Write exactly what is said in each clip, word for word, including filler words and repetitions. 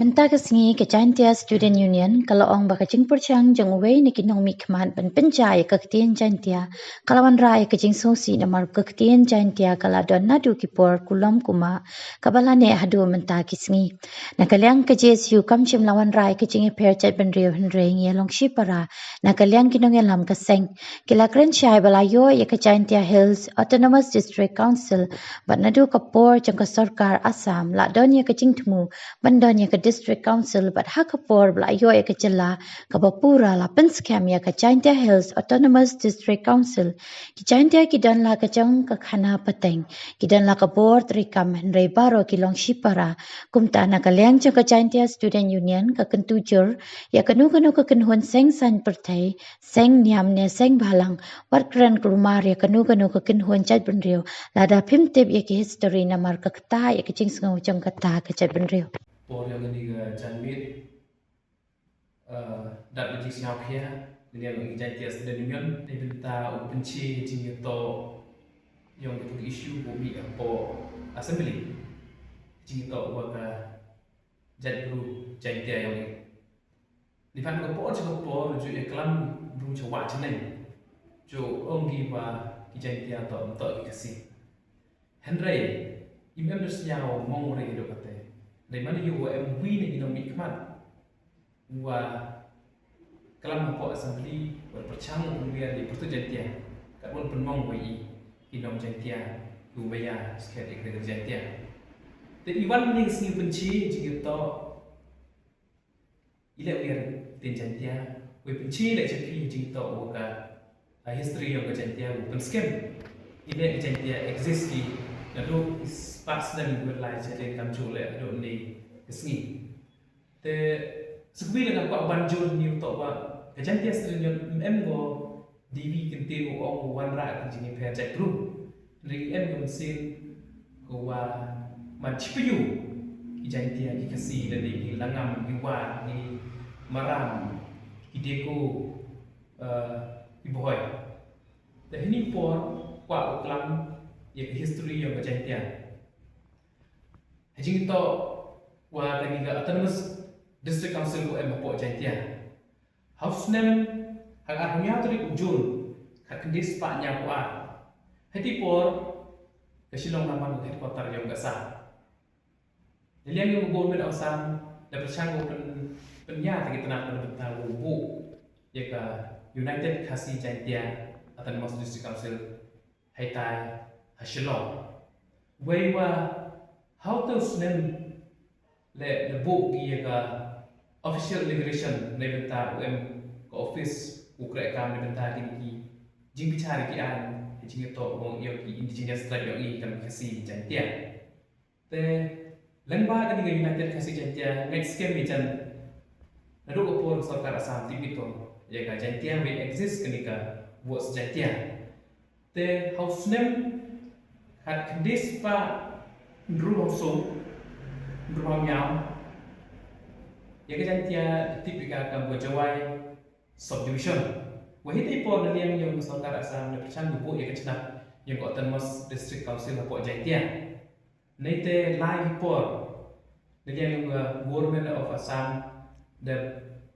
Mynta ka sngi ka Jaintia Student Union ka la ong ba ka jingpyrshang jong uwei na ki nongmihkhmat ban pynjah ïa ka ktien Jaintia ka la wanrah ïa ka jingsngewsih namar ka ktien Jaintia ka la don naduh ki por kulom kumah kaba la neh haduh mynta ki sngi. Na ka liang ka J S U kam shym la wanrah ïa ka jingïapher jaitbynriew hynrei ngi ïalong shipara na ka liang ki nongïalam ka seng. Ki la kren shai ba la ïoh ïa ka Jaintia Hills Autonomous District Council bad naduh ka por jong ka sorkar Assam la don ïa ka jingthmu ban don ïa ka District Council bad ha ka por ba la ïoh ïa ka jylla kaba pura la pynskhem ïa ka Jaintia Hills Autonomous District Council. Ki Jaintia ki don la ka jong ka khana pateng, ki don la ka bor treikam hynrei baroh ki long shipara. Kumta na ka liang jong ka Jaintia Student Union ka kyntu jur ïa kano kano ka kynhun seng saiñ pyrthei, seng niam ne seng balang, wat kren kulmar ïa kano kano ka kynhun jaitbynriew lada phim tip ïa ka history namar ka ktah ïa ka jingsngew jong kata ka jaitbynriew. Por ïa kane ka janmiet, eh, dat ka jingsngewkhia, kane ka Jaintia Student Union, na bynta u pynshai jingïatoh ïa kito ki issue ba mih hapoh Assembly. Jingïatoh wa ka jaitbru Jaintia ïong i. Ni pan ka por cha ka por ju ïa klam bru cha wa cha neng. Ju ong ki wa ki Jaintia to to ki Khasi. Hynrei im em da sñiaw mong re do kate. Hynrei man yu wa em wi ne ino mi kmat. Wa klam hapoh Assembly wa pyrchang u wi di pyrtu Jaintia. Kat wan pynmong wa i ino Jaintia. Lu maya sket ik Jaintia. Te iwan ni sngi pynchi jingito. Ile wi ktien Jaintia, wi pynchi le cha phi jingto wa ka, a history yong ka Jaintia, wi pynskhem. Ile ka Jaintia exist ki, naduh is past nem wi lai cha le kam chu le naduh ni ka sngi. Te sukwi le ka kwa ban jur ni to wa ka Jaintia sri nyon em go Divi kynti u ong u wanrah ki jingïapher jaitbru. Hynrei em ki mynsiem ko wa man chipiyu ki Jaintia ki Khasi lane ki Langam ki War ki Maram ki Deko, eh, ki Bohoi. Te hini por kwah u klam ïa ka history yong ka Jaintia. Ha jingto wa kani ka Autonomous District Council ko em hapoh Jaintia. Ha u snem, ha ka arphew hynñiew tarik u June, khatkhyndai spah hynñiewphew ar. Hynrei por, ka Shillong na man ka headquarter yong ka Assam. Na liang yong ka Government of Assam, da pyrshang ko pyn, pynïaid ki tnat na bynta ko buh ïa ka United Khasi Jaintia Autonomous District Council. Haitai ha Shillong. Wei wa ha u snem le, le buh ki ïa ka official inauguration na bynta u em ka office u kreh kam na bynta ki, ki jingbichar ki aiñ, ki jingïatoh u ong ïa ki indigenous tribe yong i kam Khasi Jaintia. Te lyngba kani ka United Khasi Jaintia ngeit skhem i jan naduh ka por sorkar Assam tip ito ïa ka Jaintia wei exist kani ka Voice Jaintia. Te ha u snem khatkhyndai spah hynriew hynñiew, hynriew hynñiew, ïa ka Jaintia tip ïa ka kam ka Jowai subdivision. Wa hynrei por na liang yong ka sorkar Assam ne pyrshang buh ïa ka chnat yong ka Autonomous District Council hapoh Jaintia. Neite lai ki por na liang yong ka Government of Assam da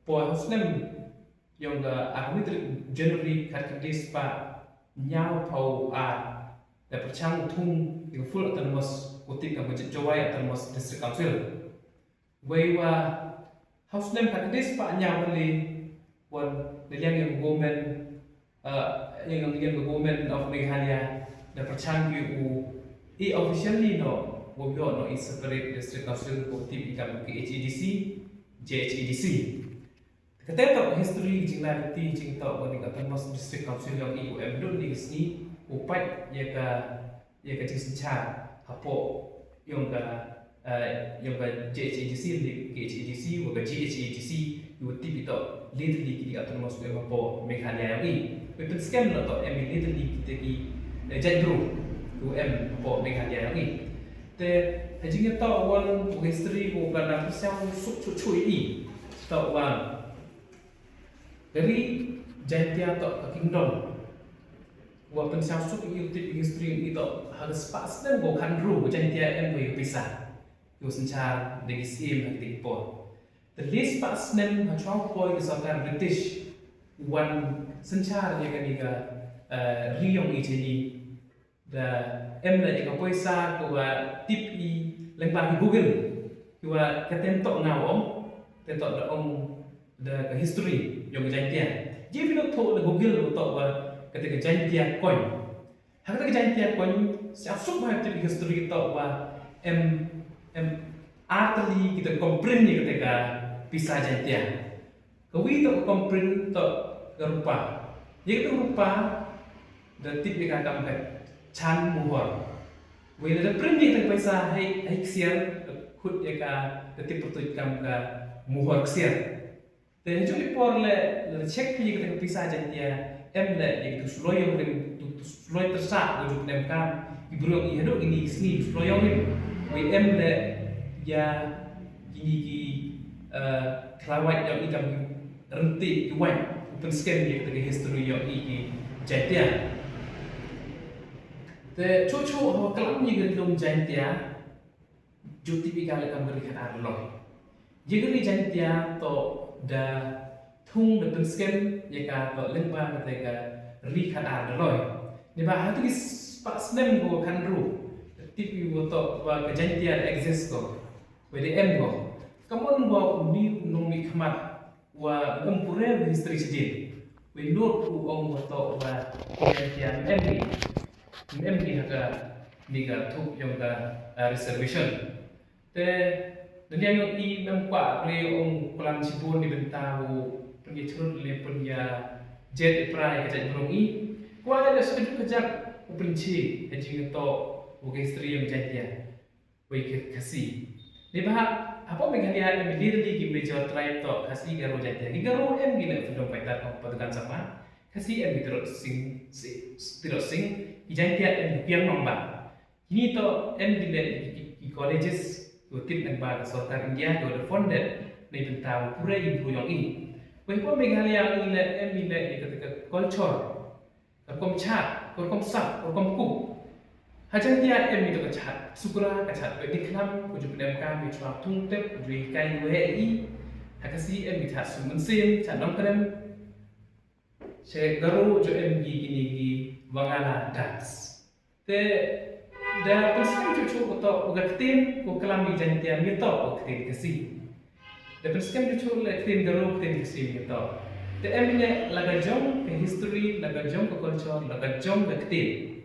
por ha u snem yong ka arphew tarik January khatkhyndai spah hynñiewphew ar da pyrshang u thung ïa ka full autonomous, u tip kam ka Jowai Autonomous District Council. Wei wa ha u snem khatkhyndai spah hynñiewphew ar wan na liang yong ka Government, eh, yong ka Government of Meghalaya da pyrshang ïa u i officially no, wa ïoh no i separate district council ko tip i kam ka H A D C, J H A D C. Kata to history jinglai ti jingto wa ni ka Autonomous District Council yong i u em dun ni sngi u pait ïa ka ïa ka jingsynshar hapoh yong ka, eh, yong ka J H A D C ne K H A D C wa ka J H A D C ïa u tip ito literally ki dei autonomous em hapoh Meghalaya yong i. Wei pynskhem na to em literally kita ki, eh, jaitbru u em hapoh Meghalaya yong i. Te ha jingïatoh wan u history u ka na pyrshang suk chuh chuh i to wan. Dari Jaintia to ka kingdom. Wa pynshang suk ïa u tip history ito ha ka spah snem ko khandru Jaintia em ko ïa pisa. kiwa synshar da ki Syiem ha kitei ki por. Te lai spah snem hashwa u poi ka sorkar British u wan synshar ïa kane ka, eh, ri yong i jong ngi. Da em la ïa ka poisa kawa tip i lyngba ki Google. Kiwa ka tem toh nga ong, te toh da ong da ka history yong ka Jaintia. Jia phi ïoh thoh da Google u thoh wa kata ka Jaintia coin. Ha kata ka Jaintia coin, sngewsuk ba tip history toh wa em, em, ar tylli kita ka print ïa kata ka pisa Jaintia. Kawi toh ka print toh ka rupa. Ïa kata ka rupa da tip ïa ka kam ka chan mohor. Wei lada print ïa kata ka pisa ha i, ha i ksiar, da khut ïa ka, da tip pyrtuid kam ka mohor ksiar. Te hajrong i por leh, lada check phi ïa kata ka pisa Jaintia, em leh ïa katu u suloi yong rim, tu, tu suloi tyrsah wa ju pynemkam ki briew i haduh kini ki sngi, u suloi yong rim. Wei em leh ïa kini ki, eh, khlawait yong i kam ki ryntih ki wait u pynskhem ïa kata ka history yong i ki Jaintia. Te chuh chuh hawa klam ïa ka ri lum Jaintia, ju tip i ka leh kam ka ri khatar loi. Ïa ka ri Jaintia toh da thung da pynskhem ïa ka toh lyngba kata ka ri khatar loi. Neibhah ha katu ki spah snem ko khatynru, tip i wa toh wa ka Jaintia da exist ko, wa da em ko. Ka mon wa uni u nongmihkhmat wa ym pure history shadien. Wei nud u ong wa toh wa Jaintia ym em ngi. Ym em ngi ha kani ka thup yong ka, ah, reservation. Te, na liang yong i ym kwah re ong kular shibun neibynta u pynïachrut lane pynïajet i pra ïa ka jaitbru yong i. Kwah leh sa ka juk ka jak u pynshai ha jingtoh wa ka history yong Jaintia. Wei ka Khasi. Neibhah, hapoh Meghalaya em i lyrli ki major tribe toh Khasi, Garo, Jaintia. Ki Garo em ki leh freedom fighter kum Patukan Sangma. Khasi em ki Tirot Sing, si, Tirot Sing. Ki Jaintia em ki Piang Nongbah. Kini toh em ki leh ki, ki, ki colleges, kiwa tip lyngba ka sorkar India, kiwa da funded neibynta u pure i bru yong i. Wei hapoh Meghalaya i leh em i leh ïa kata ka culture. Ka rukom chad, ka rukom sap, ka rukom kup. Ha Jaintia em i toh ka chad sukra, ka chad peit diengphna, ka ju pynemkam, ka ju chwa thung tep, ka ju hikai, ka ju heh i. Ha Khasi em i chad sum mynsiem, chad nongkrem. Sha Garo ju em ki kini ki Wangala dance. Te da pynskhem chuh chuh u toh u ka ktien u klam i Jaintia, ym toh u ktien Khasi. Da pynskhem chuh chuh leh ktien Garo, ktien Khasi ym toh. Te em i leh la ka jong ka history, la ka jong ka culture, la ka jong ka ktien.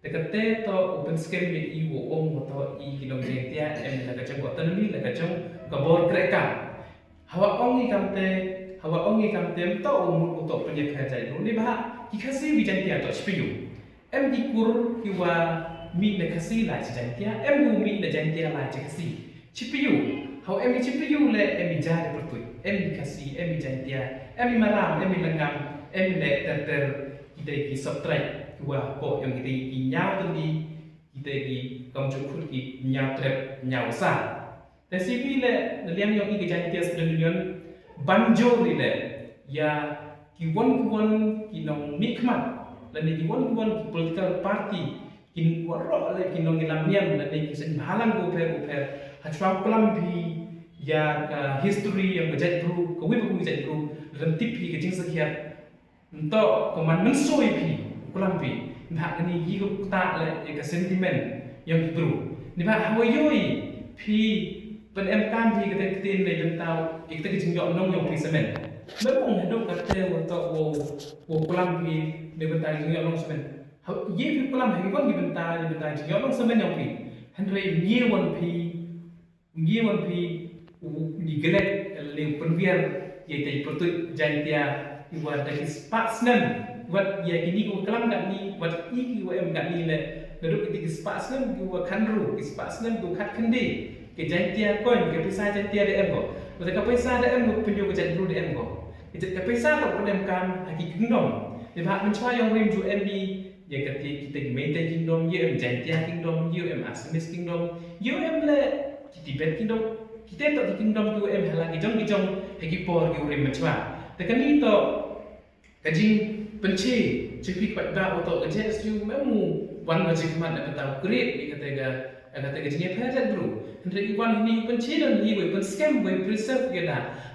Te kata toh u pynskhem ïa i wa ong wa toh i ki nong Jaintia, em la ka jong ka autonomy, la ka jong ka bor krehkaam. Hawa ong i kamte, hawa ong i kamte, ym toh u mut u toh pynïapher jaitbru. Neibhah ki Khasi ki Jaintia toh shiphew. Em ki kur kiwa mih na Khasi lai sha Jaintia, em kiwa mih na Jaintia lai sha Khasi. Shiphew, hawa em i shiphew leh em i ja da pyrtuid, em i Khasi, em i Jaintia, em i Maram, em i Lyngngam, em i leh ter ter kitei ki sub-tribe kiwa hapoh yong kitei ki hynñiaw tylli, kitei ki kam jong khun ki hynñiaw trep hynñiaw sa. Te shisha leh na liang yong i ka Jaintia Student Union, ban jur i leh ïa kiwon kiwon ki nongmihkhmat lane kiwon kiwon ki political party, ki waroh leh ki nongïalam niam lane ki seng bhalang kiwa pher kiwa pher, hashwa klam phi ïa ka history yong ka jaitbru, kawi pa kawi ka jaitbru, lada tip phi ka jingsakhiat. Nto, ko man mynsiem phi, klam phi. Neibhah kani ki ko ktah leh ïa ka sentiment yong ki bru. Neibhah hawa ïoh phi pynemkam phi kata ka ktien neibynta ïa kata ka jingïohnong yong phi samen. Mem ong haduh kata wa toh wa, wa klam phi neibynta ka jingïohnong samen. Hawa ïa phi klam ha kiwon ki bynta neibynta ka jingïohnong samen yong phi. Hynrei ngi wan phi Ngi wan phi u neglect lane u pynwiar ïa itei i pyrtuid Jaintia, iwa da ki spah snem, wat ïa kini kiwa klam katni, wat i kiwa em katni leh, naduh kitei ki spah snem kiwa khatynru, ki spah snem kiwa khatkhyndai, ka Jaintia coin, ka pisa Jaintia da em ko. Wat ka pisa da em ko, pynïoh ka jaitbru da em ko. Ka jait ka pisa toh pynemkam ha ki kingdom. Neibhah mynshuwa yong rim ju em i ïa kata, kita ki Meitei kingdom, ïa em Jaintia kingdom, ïa em Assamese kingdom, ïa em leh ki Tibet kingdom, kita toh ki kingdom kiwa em ha la ki jong ki jong ha ki por kiwa rim mynshuwa. Te kani toh ka jingpynshai, jingpynpaw ba u toh ka J S U mem u wan wa jingkhmat na ka bynta u create ïa kata ka, Kata ka jingïapher jait bru. Hynrei u wan hangne u pynshai ïa ngi, u pynskhem, u preserve ïa ngi.